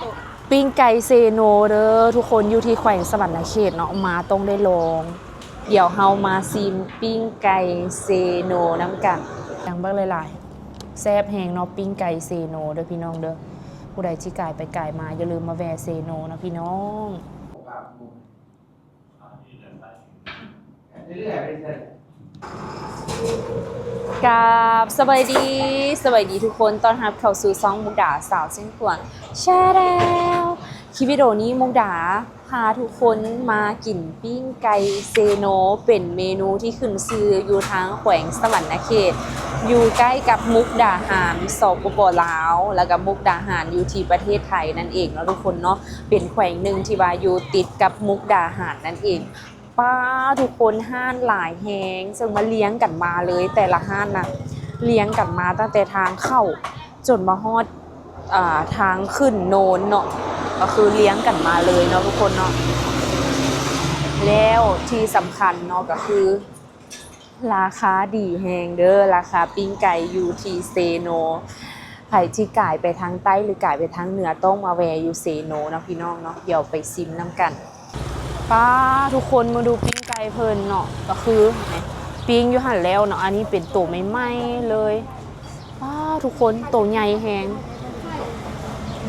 ປີ້ງໄກ່ເຊໂນເດີທຸກຄົນ ຢູ່ທີ່ແຂວງສະຫວັນນະເຂດເນາະ ມາຕ້ອງໄດ້ລອງ. ດຽວເຮົາມາຊີມປີ້ງໄກ່ເຊໂນນຳກັນ. ຢ່າງເບິ່ງຫຼາຍໆ ແຊບແຮງເນາະ ປີ້ງໄກ່ເຊໂນເດີພີ່ນ້ອງເດີ. ຜູ້ໃດທີ່ກາຍໄປກາຍມາ ຢ່າລືມມາແວ່ເຊໂນເນາະພີ່ນ້ອງ. ກາບສະບາຍດີ ສະບາຍດີທຸກຄົນ ຕ້ອນຮັບເຂົ້າສູ່ຊ່ອງມຸກດາສາວຊຽງຂວາງ Channel. ຄລິບວິດີໂອນີ້ມຸກດາພາທຸກຄົນມາກິນປີ້ງໄກ່ເຊໂນ ເປັນເມນູທີ່ຂຶ້ນຊື່ຢູ່ທາງແຂວງສະຫວັນນະເຂດ ຢູ່ໃກ້ກັບມຸກດາຫານ ສປປ ລາວ ແລ້ວກໍມຸກດາຫານຢູ່ທີ່ປະເທດໄທນັ້ນເອງເນາະທຸກຄົນເນາະ. ເປັນແຂວງໜຶ່ງທີ່ວ່າຢູ່ຕິດກັບມຸກດາຫານນັ້ນເອງ. ປ້າ ທຸກຄົນ ຮ້ານຫຼາຍແຮງ ເຊິ່ງວ່າລຽງກັນມາເລີຍ ແຕ່ລະຮ້ານນະ ລຽງກັນມາຕັ້ງແຕ່ທາງເຂົ້າຈົນມາຮອດ ອ່າ ທາງຂຶ້ນໂນນເນາະ ກໍຄືລຽງກັນມາເລີຍເນາະທຸກຄົນເນາະ. ແລ້ວທີ່ສຳຄັນເນາະ ກໍຄືລາຄາດີແຮງເດີ ລາຄາປີ້ງໄກ່ຢູ່ທີ່ເຊໂນ. ໃຜທີ່ກາຍໄປທາງໃຕ້ ຫຼື ກາຍໄປທາງເໜືອ ຕ້ອງມາແວ່ຢູ່ເຊໂນເນາະພີ່ນ້ອງເນາະ. ດຽວໄປຊີມນຳກັນ. ປ້າ ທຸກຄົນ ມາດູປີ້ງໄກ່ເພິ່ນເນາະ ກໍຄືປີ້ງຢູ່ຫັ້ນແລ້ວເນາະ. ອັນນີ້ເປັນໂຕໃໝ່ໆເລີຍ. ປ້າ ທຸກຄົນ ໂຕໃຫຍ່ແຮງ.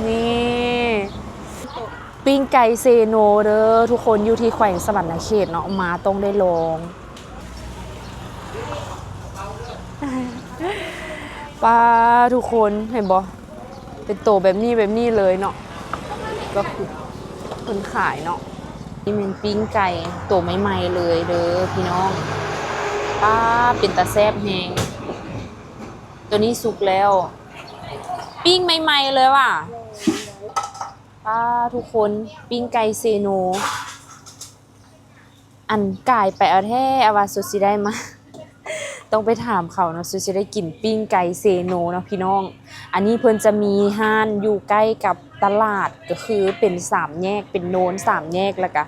ນີ້ ປີ້ງໄກ່ເຊໂນເດີທຸກຄົນ ຢູ່ທີ່ແຂວງສະຫວັນນະເຂດເນາະ ມາຕ້ອງໄດ້ລອງ. ປ້າ ທຸກຄົນ ເຫັນບໍ່ ເປັນໂຕແບບນີ້ ແບບນີ້ເລີຍເນາະ ກໍຄືເພິ່ນຂາຍເນາະ. ນີ້ແມ່ນປີ້ງໄກ່ໂຕໃໝ່ໆເລີຍເດີພີ່ນ້ອງ. ປ້າ ເປັນຕາແຊບແຮງ. ໂຕນີ້ສຸກແລ້ວ ປີ້ງໃໝ່ໆເລີຍວ່າ. ປ້າ ທຸກຄົນ ປີ້ງໄກ່ເຊໂນ. ອັນກາຍໄປເອົາແທ້ ອາວ່າສຸຊິໄດ້ມາ ຕ້ອງໄປຖາມເຂົາເນາະ ສຸຊິໄດ້ກິນປີ້ງໄກ່ເຊໂນເນາະພີ່ນ້ອງ. ອັນນີ້ເພິ່ນຈະມີຮ້ານຢູ່ໃກ້ກັບຕະຫຼາດ ກໍຄືເປັນສາມແຍກ ເປັນໂນນສາມແຍກ ແລ້ວກະ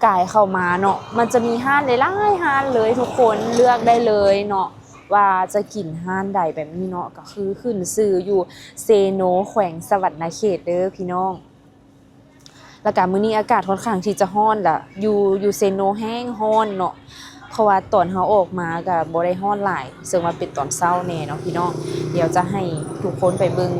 ກາຍເຂົ້າມາເນາະ ມັນຈະມີຮ້ານຫຼາຍໆຮ້ານເລີຍທຸກຄົນ ເລືອກໄດ້ເລີຍເນາະ ວ່າຈະກິນຮ້ານໃດແບບນີ້ເນາະ. ກໍຄືຂຶ້ນຊື່ຢູ່ເຊໂນ ແຂວງສະຫວັນນະເຂດເດີພີ່ນ້ອງ. ແລ້ວກະມື້ນີ້ອາກາດຂ້ອນຂ້າງທີ່ຈະຮ້ອນລະ ຢູ່ ຢູ່ເຊໂນແຮງຮ້ອນເນາະ ເພາະວ່າຕອນເຮົາອອກມາກະບໍ່ໄດ້ຮ້ອນຫຼາຍ ເຊິ່ງວ່າເປັນຕອນເຊົ້າແດ່ເນາະພີ່ນ້ອງ. ດຽວຈະໃຫ້ທຸກຄົນໄປເບິ່ງ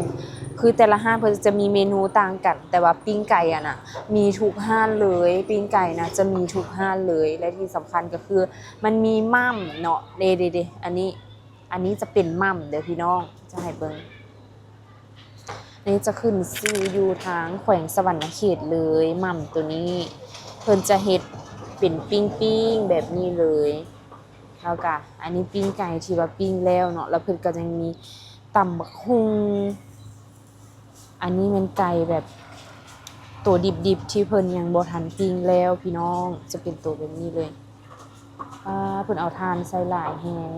ຄືແຕ່ລະຮ້ານເພິ່ນຈະມີເມນູຕ່າງກັນ ແຕ່ວ່າປີ້ງໄກ່ຫັ້ນນະ ມີທຸກຮ້ານເລີຍ ປີ້ງໄກ່ນະ ຈະມີທຸກຮ້ານເລີຍ ແລະທີ່ສຳຄັນກໍຄືມັນມີໝ່ຳເນາະ. ເດ ເດ ເດ ອັນນີ້ ອັນນີ້ຈະເປັນໝ່ຳເດີພີ່ນ້ອງ ຈະໃຫ້ເບິ່ງ. ນີ້ຈະຂຶ້ນຊື່ຢູ່ທາງແຂວງສະຫວັນນະເຂດເລີຍ ໝ່ຳໂຕນີ້ ເພິ່ນຈະເຮັດເປັນປີ້ງໆແບບນີ້ເລີຍ. ແລ້ວກະອັນນີ້ປີ້ງໄກ່ທີ່ວ່າປີ້ງແລ້ວເນາະ ແລ້ວເພິ່ນກໍຍັງມີຕຳບັກຫຸ່ງ. ອັນນີ້ແມ່ນໄກ່ແບບໂຕດິບໆ ທີ່ເພິ່ນຍັງບໍ່ທັນປີ້ງແລ້ວພີ່ນ້ອງ ຈະເປັນໂຕແບບນີ້ເລີຍ. ອ່າ ເພິ່ນເອົາຖ່ານໃສ່ຫຼາຍແຮງ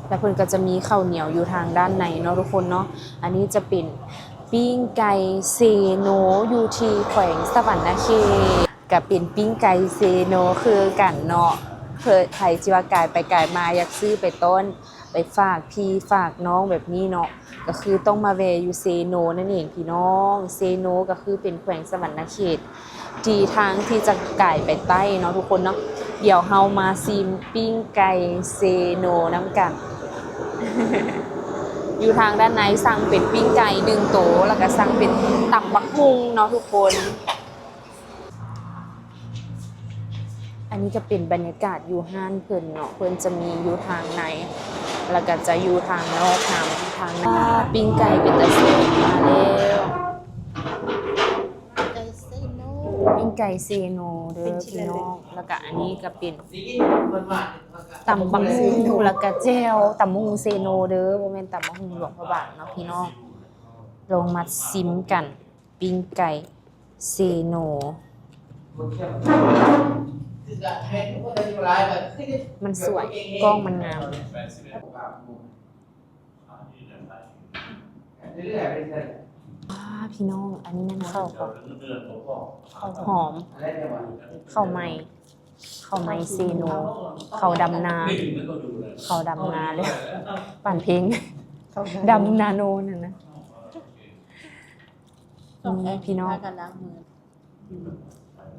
ແລ້ວເພິ່ນກໍຈະມີເຂົ້າໜຽວຢູ່ທາງດ້ານໃນເນາະທຸກຄົນເນາະ. ອັນນີ້ຈະເປັນປີ້ງໄກ່ເຊໂນ ຢູ່ທີ່ແຂວງສະຫວັນນະເຂດ ກໍເປັນປີ້ງໄກ່ເຊໂນຄືກັນເນາະ. ເພື່ອໃຜທີ່ວ່າກາຍໄປກາຍມາ ຢາກຊື້ໄປຕ້ອນ ໄປຝາກພີ່ຝາກນ້ອງແບບນີ້ເນາະ ກໍຄືຕ້ອງມາແວ່ຢູ່ເຊໂນນັ້ນເອງພີ່ນ້ອງ. ເຊໂນກໍຄືເປັນແຂວງສະຫວັນນະເຂດ ທີ່ທາງທີ່ຈະກາຍໄປໃຕ້ເນາະທຸກຄົນເນາະ. ດຽວເຮົາມາຊີມປີ້ງໄກ່ເຊໂນນຳກັນ. ຢູ່ທາງດ້ານໃນສັ່ງເປັນປີ້ງໄກ່ໜຶ່ງໂຕ ແລ້ວກໍສັ່ງເປັນຕຳບັກຫຸ່ງເນາະທຸກຄົນ. ອັນນີ້ກໍເປັນບັນຍາກາດຢູ່ຮ້ານເພິ່ນເນາະ ເພິ່ນຈະມີຢູ່ທາງໃນ ແລ້ວກໍຈະຢູ່ທາງນອກນຳ ທາງໜ້າ. ປີ້ງໄກ່ເປັນຕາແຊບ ມາແລ້ວ ໄກ່ເຊໂນ ປີ້ງໄກ່ເຊໂນເດີພີ່ນ້ອງ. ແລ້ວກໍອັນນີ້ກໍເປັນຕຳບັກຫຸ່ງ ແລ້ວກໍແຈ່ວ ຕຳບັກຫຸ່ງເຊໂນເດີ ບໍ່ແມ່ນຕຳບັກຫຸ່ງຫຼວງພະບາງເນາະພີ່ນ້ອງ. ລອງມາຊີມກັນ ປີ້ງໄກ່ເຊໂນ. ມັນສວຍ ກ້ອງມັນງາມ. ອ້າ ພີ່ນ້ອງ ອັນນີ້ແມ່ນເຂົ້າ ເຂົ້າຫອມ ເຂົ້າໃໝ່. ເຂົ້າໄມ້ເຊໂນ ເຂົ້າດຳນາ ເຂົ້າດຳນາເດີ ປານເພງ ເຂົ້າດຳນາໂນນັ້ນນະ. ນີ້ພີ່ນ້ອງ ພາກັນລ້າງມື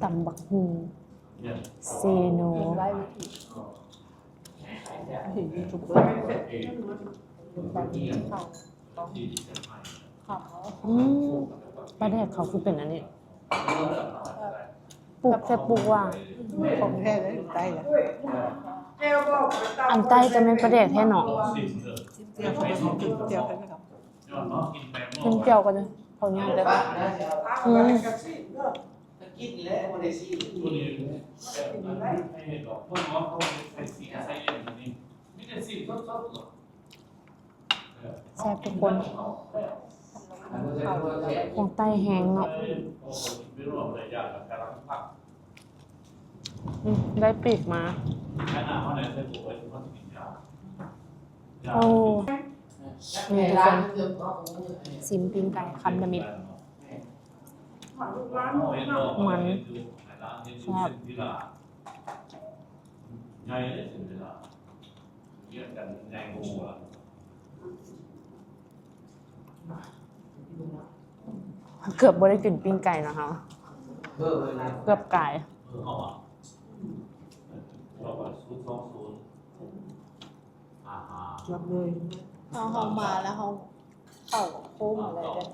ຕຳບັກຫຸ່ງເຊໂນ ເຫັນຢູທູບເບີ ເຂົາ ອືມ ປາແດກເຂົາຄືເປັນອັນນີ້ ປຸກແທ້ປຸກວ່າ ຂອງແທ້ເດ້ ໃຕ້ລະ ອັນໃຕ້ຈະແມ່ນປາແດກແທ້ເນາະ ຊິມແຈ່ວ ຊິມແຈ່ວກັນເດີ ຂໍອະນຸຍາດເດີ ອືມ ກິນແລ້ວບໍ່ໄດ້ຊີມ ແຊບທຸກຄົນ ຂອງໃຕ້ແຮງເນາະ ອືມ ໄດ້ປີກມາ ໂອ້ ນີ້ທຸກຄົນ ຊິມປີ້ງໄກ່ຄຳທຳອິດ ມັນ ແຊບ. ເກືອບບໍ່ໄດ້ກິນປີ້ງໄກ່ນະເຮົາ ເກືອບກາຍ ເກືອບເລີຍ ເຮົາ ເຮົາມາແລ້ວເຮົາເຂົ້າໂຄ້ງເລີຍເດ້ ອ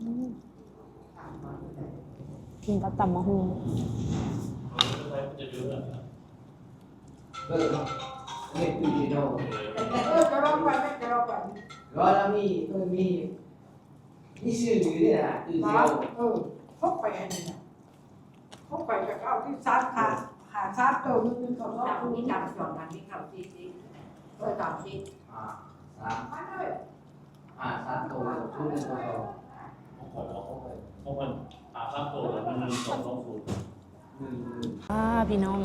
ືມ ກິນກັບຕຳບັກຫຸ່ງ ເອີ ຈະລອງໄປ ຈະລອງໄປ ລອງມີ ເອີ ມີ ມີຊື່ຢູ່ເດ້ນະ ເອີ ເອີ ພົກໄປອັນນີ້ນະ ເຂົາໄປກໍເອົາທີ່ສາມ ຫາ ຫາສາມໂຕ ໜຶ່ງ ໜຶ່ງ ສອງ ສອງ ສູນ ມີຕຳສອງອັນ ມີເຂົ້າສີ່ສິບ ເອີ ສາມສິບ ອ່າ ສາມ ເອີ ຫາສາມໂຕ ສູນ ໜຶ່ງ ສອງ ສອງ ຂອງເພິ່ນ ຂອງເພິ່ນ ຫາສາມໂຕ ໜຶ່ງ ໜຶ່ງ ສອງ ສອງ ສູນ ອືມ ອ່າ ພີ່ນ້ອງ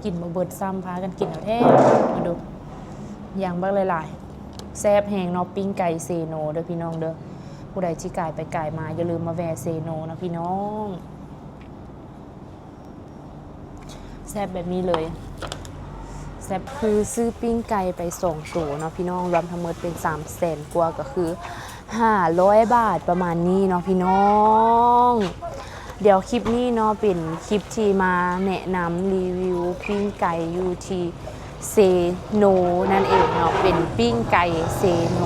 ກິນບໍ່ເບິດຊ້ຳ ພາກັນກິນເອົາແທ້ ມາດູ ຢ່າງບັກຫຼາຍໆ ແຊບແຮງເນາະ ປີ້ງໄກ່ເຊໂນເດີພີ່ນ້ອງເດີ ຜູ້ໃດທີ່ກາຍໄປກາຍມາ ຢ່າລືມມາແວ່ເຊໂນເນາະພີ່ນ້ອງ. ແຊບແບບນີ້ເລີຍ ແຊບ ຄືຊື້ປີ້ງໄກ່ໄປສອງໂຕເນາະພີ່ນ້ອງ ລວມທັງໝົດເປັນສາມແສນກວ່າ ກໍຄືຫ້າຮ້ອຍບາດ ປະມານນີ້ເນາະພີ່ນ້ອງ. ດຽວຄລິບນີ້ເນາະ ເປັນຄລິບທີ່ມາແນະນຳຣີວິວປີ້ງໄກ່ຢູ່ທີ່ ເຊໂນນັ້ນເອງເນາະ ເປັນປີ້ງໄກ່ເຊໂນ.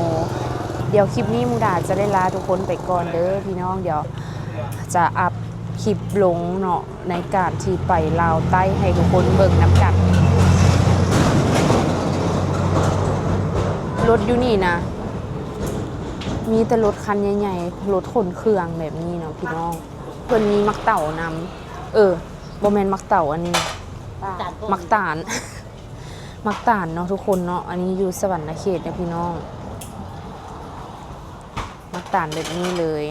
ດຽວຄລິບນີ້ມຸດາຈະໄດ້ລາທຸກຄົນໄປກ່ອນເດີພີ່ນ້ອງ ດຽວຈະອັບຄລິບລົງເນາະ ໃນການທີ່ໄປລາວໃຕ້ໃຫ້ທຸກຄົນເບິ່ງນຳກັນ. ລົດຢູ່ນີ້ນະ ມີແຕ່ລົດຄັນໃຫຍ່ໆ ລົດຂົນເຄື່ອງແບບນີ້ເນາະພີ່ນ້ອງ. ເພິ່ນມີໝາກເຕົານຳ ເອີ ບໍ່ແມ່ນໝາກເຕົາ ອັນນີ້ ໝາກຕານ ໝາກຕານເນາະທຸກຄົນເນາະ. ອັນນີ້ຢູ່ສະຫວັນນະເຂດເດີພີ່ນ້ອງ ໝາກຕານແບບນີ້ເລີຍ.